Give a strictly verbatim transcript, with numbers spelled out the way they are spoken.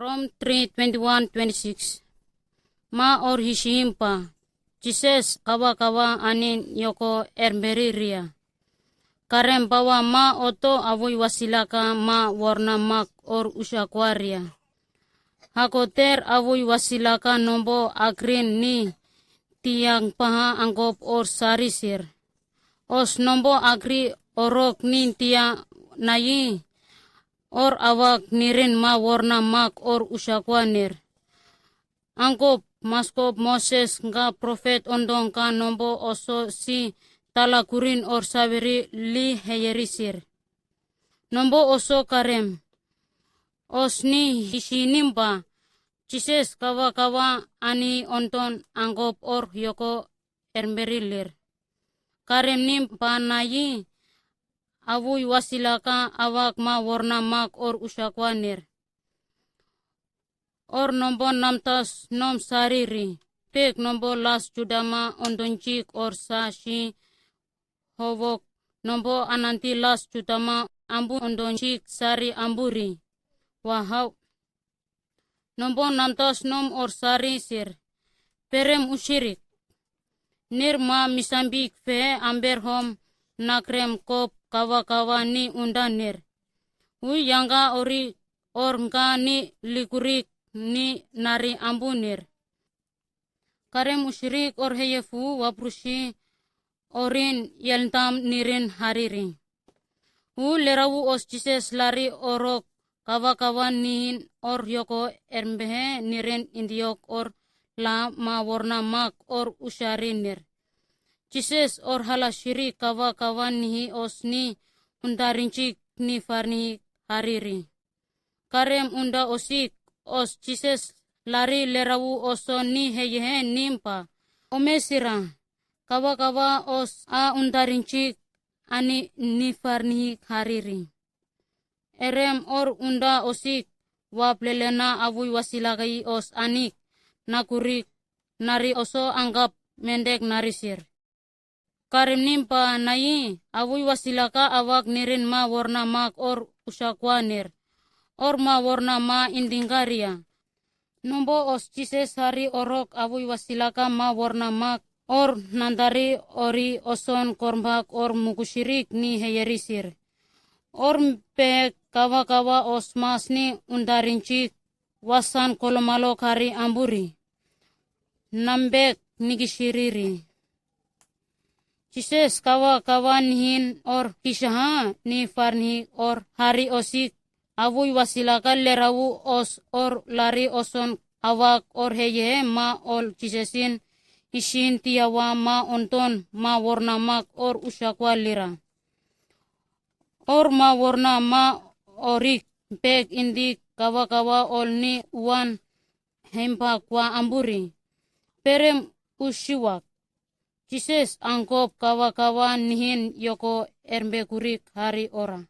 Rom three twenty-one twenty-six. Ma or hishiimpa, Chises kawa kawa anin yoko ermeri ria. Karen bawa ma oto awoi wasilaka ma worna mak or ushakoa ria. Jakoter awoi wasilaka nombo akrin ni tiang paha angop or sarisir. Os nombo akri orok nin tia nayi or awak nirin ma worna mak or ushakoa nir. Angop maskop Moses nga profet ondon ka nombo oso si tala kurin or sabiri li heyerisir. Nombo oso karem. Os ni hishinimpa, Chises kawa kawa ani ondon angop or yoko ermerilir. Karem nimpa nayi, awoi wasilaka awak ma worna mak or ushakoa nir. Or nombo namtas nom sariri, pek nombo las chudama ondonchik or sa shi hobok, nombo ananti las chudama ambu ondonchik sari amburi. Wa hau. Nombo namtas nom or sari sir, perem ushirik. Nir ma misambik fe amber hom nakrem kop kawa kawa ni undanir. Ui yanga ori or nga ni likurik ni nari ambunir. Karem ushirik or heye fu waprushi orin yeltam nirin hariri. U lerau os Chises lari orok kawa kawa nihin or yoko ermbehe nirin indiok or la ma worna mak or usharinir. Chises or hala shiri kawa kawa nihi os ni undarinchik ni farnihi hariri. Karem unda osik os Chises lari lerau oso ni heyehe nimpa. Omesira, kawa kawa os a undarinchik ani ni farnihi hariri. Erem or unda osik, waplelena awoi wasilakai os anik, nakurik, nari oso angap mendek narisir. Karem nimpa nayi, awoi wasilaka awak nirin ma worna mak or ushakoa nir. Or ma worna ma indingaria. Nombo os Chises hari orok awoi wasilaka ma worna mak or nandari ori oson kormak or mukoshirik ni heyerisir. Or pe kawa kawa os mas ni undarinchik wasan kolomalo kari amburi. Nambek nikishiriri. Chises kawa kawa nihin or kishaha ni farnihi or hari osik awoi wasilaka lerau os or lari oson awak or heye ma ol Chisesin ishin tiawa ma onton ma worna mak or ushakoa lira. Or ma worna ma orik pek indik kawa kawa ol ni uan hempa kua amburi. Perem ushiwak. Chises angop kawa kawa nihin yoko ermekurik hari ora.